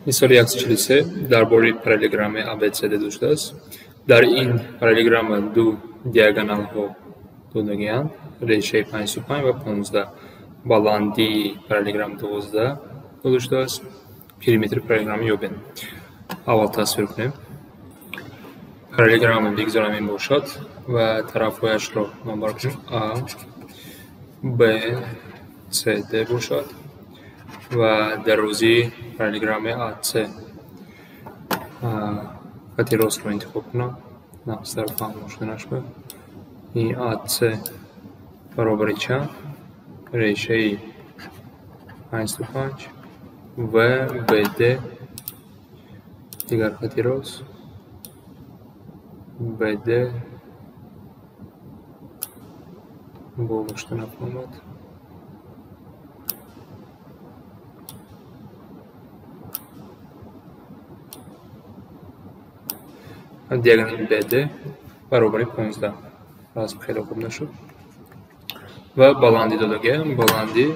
Мисоли 143 дар бораи параллелограмми ABCD доштааст. Дар ин параллелограмма ду диагоналҳо додагианд: решаи 55 ва 15. Баландии параллелограмм 12 дода шудааст. Периметри параллелограмма ёбед. Аввал тасвир кунем. Параллелограмма бигзорам ин бошад ва тарафҳояшро номбар кунем. А, Б, С, Д бошад ва дарозии параллелограмми АС. Хати ростро интихоб кунам, нақсдар фаҳм шуданаш ба. Ин АС баробари чанд? Решаи 55 ва БД, дигар хати рост БД бо гашта нафаҳмад. Диагонали БД баробари 15. Расм хеле хуб нашуд. Ва баландӣ додагиам, баландӣ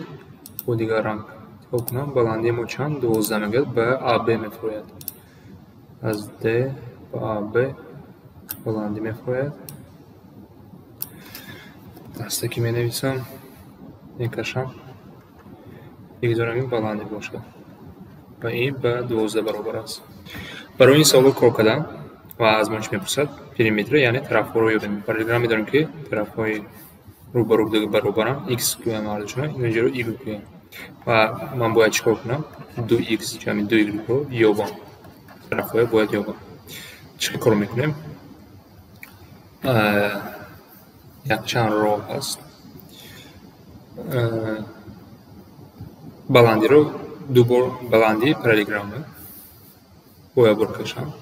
бо дигар ранг интихоб кунам. Баландии мо чанд? 12 мегӯяд, ба АБ мефурояд. Аз Д ба АБ баландӣ мефурояд. Дастаки менависам, мекашам. Бигзорам ин баландӣ бошад. Ва ин ба 12 баробар аст. Барои ин саволро кор кардан ва аз мо чӣ мепурсад? Периметр, яъне тарафҳоро ёбем. Параллелограмм медонем, ки тарафҳои рӯбарӯ баробаранд. X гӯям ардушона, инҷоро Y гӯям. Ва ман бояд чӣ кор кунам? 2x ҷамъи 2y-ро ёбам. Тарафҳоя бояд ёбам. Чӣ кор мекунем? Якчанд роҳ ҳаст. Баландиро ду бор, баландии параллелограмма бо як бор кашам.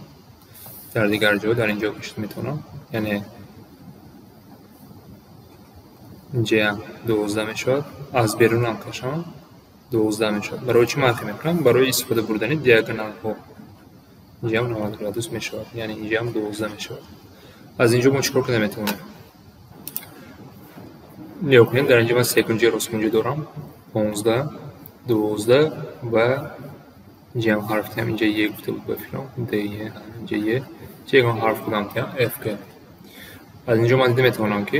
Дар дигар ҷо, дар ин ҷо кашида метавонам. Яъне инҷаям 12 мешавад. Аз берунам кашам 12 мешавад. Барои чӣ ман мекунам? Барои истифода бурдани диагоналҳо. Инҷаям 90 градус мешавад. Яъне инҷаям 12 мешавад. Аз инҷо мо чӣ кор карда метавонем? Нигоҳ кунед, дар инҷо ман секунҷаи росткунҷа дорам. 15, 12 ва инҷаям ҳарф тиям, инҷа Е гуфта буд ба фикрам. Д, Е, инҷа Е. Чӣ ягон ҳарф кудам тиям? Ф, Г. Аз инҷо ман дида метавонам, ки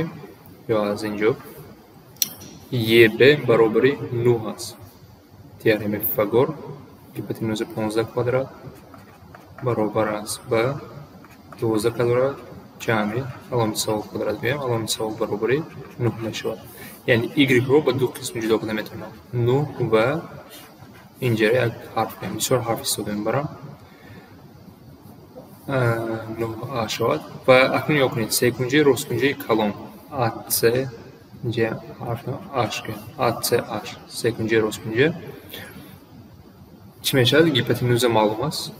ё аз инҷо ЕБ баробари 9 аст. Теореми Пифагор, гипотенуза 15 квадрат баробар аст ба 12 квадрат ҷамъи аломати савол квадрат гӯям, аломати савол баробари 9 мешавад. Яъне Y-ро ба ду қисм ҷудо карда метавонам. 9 ва инҷа як ҳарф гӯям. Бисёр ҳарф истифода мебарам. 9 А шавад. Ва акнун нигоҳ кунед, секунҷаи росткунҷаи калон АС, инҷа ҳарф H гӯям, АСH, секунҷаи росткунҷа чӣ мешавад? Гипотенуза маълум аст,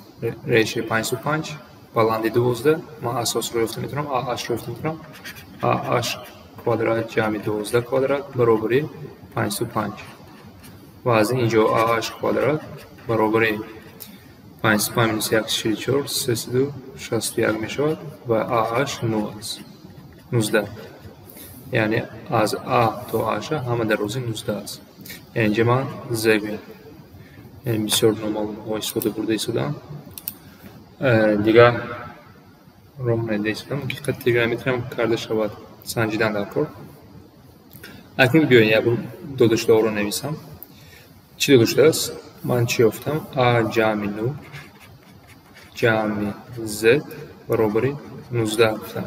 решаи 55, баланди 12, ман асосро ёфта метавонам, АH-ро ёфта метавонам. AH квадрат ҷамъи 12 квадрат баробари 55. Ва аз ин ҷо AH квадрат баробари 55 минус 144, 361 мешавад ва AH 9 аст. 19. Яъне аз А то H ҳама дарози 19 аст. Яъне инҷа ман Z гӯям. Яъне бисёр номаълумҳо истифода бурда истодам. Дигар роҳ надида истодам, ки қад тригонометриям карда шавад, санҷидан дар кор. Акнун биёед як бор додашудаҳоро нависам. Чӣ дода шудааст? Ман чӣ ёфтам? А ҷамъи 9 ҷамъи Z баробари 19 гуфтам.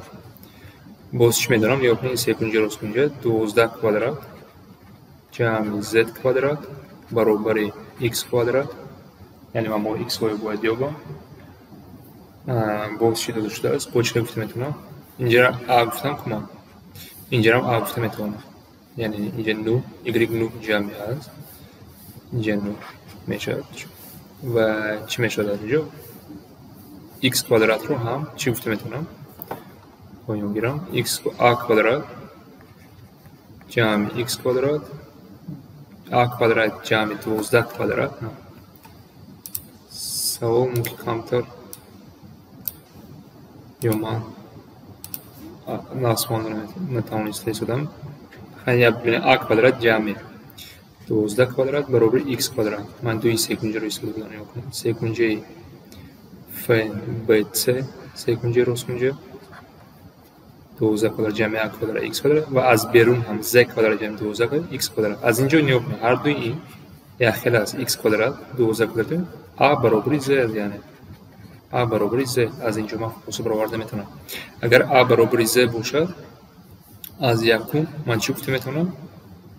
Боз чӣ медонам? Нигоҳ кунед, секунҷа росткунҷа 12 квадрат ҷамъи Z квадрат баробари X квадрат. Яъне ман бо X-ҳоя бояд ёбам. Боз чӣ дода шудааст? Бо чӣ гуфта метавонам? Инҷа А гуфтам кумам. Инҷарам А гуфта метавонам. Яъне инҷа 9, Y 9 ҷамъи аст. Инҷа 9 мешавад. Ва чӣ мешавад аз инҷо? X квадратро ҳам чӣ гуфта метавонам? Поён гирам. X А квадрат ҷамъи X квадрат, А квадрат ҷамъи 12 квадрат. Савол мумкин камтар ё ман насмонро натавониста истодам. А квадрат ҷамъи 12 квадрат баробари x квадрат. Ман дуи секунҷаро истифода бурдам, нигоҳ кунед. Секунҷаи FBC, секунҷаи росткунҷа, 12 квадрат ҷамъи а квадрат x квадрат ва аз берун ҳам z квадрат ҷамъи 12 квадрат x квадрат. Аз инҷо нигоҳ кунед, ҳар дуи ин якхела аст. X квадрат 12 квадрат а баробари z аст, яъне а баробари z. Аз инҷо ман хулоса бароварда метавонам. Агар а баробари z бошад, аз якум ман чӣ гуфта метавонам?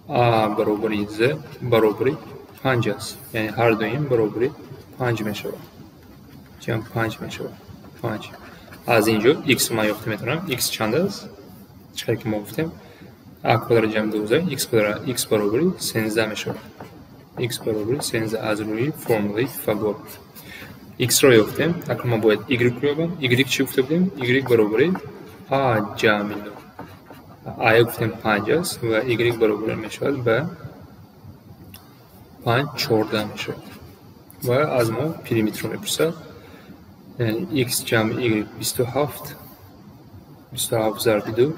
А баробари z баробари 5 аст. Яъне ҳар дуи ин баробари 5 мешавад. Ҷамъ 5 мешавад. 5. Аз инҷо x ман ёфта метавонам. X чанд аст? Чӣ ки мо гуфтем? А квадрат ҷамъ 12 x квадрат, x баробари 13 мешавад. X баробари 13 аз рӯи формулаи Пифагор. X-ро ёфтем. Акнун ман бояд y-ро ёбам. Y чӣ гуфта будем? Y баробари а ҷамъи 9. А гуфтем 5 аст ва y баробар мешавад ба 5, 14 мешавад. Ва аз мо периметрро мепурсад. Яъне x ҷамъи y 27, 27 зарби 2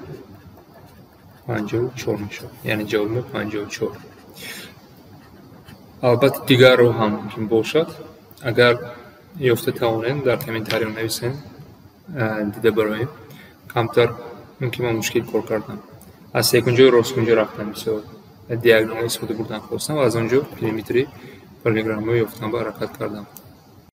54 мешавад. Яъне ҷавоби мо 54. Албатта, дигар роҳ ҳам мумкин бошад. Агар ёфта тавонем, дар комментариё нависем, дида бароем. Камтар мумкин ман мушкил кор кардам. Аз секунҷои росткунҷо рафтам, бисёр диагонал истифода бурдан хостам ва аз он ҷо периметри параллелограммҳо ёфтан ба ҳаракат кардам.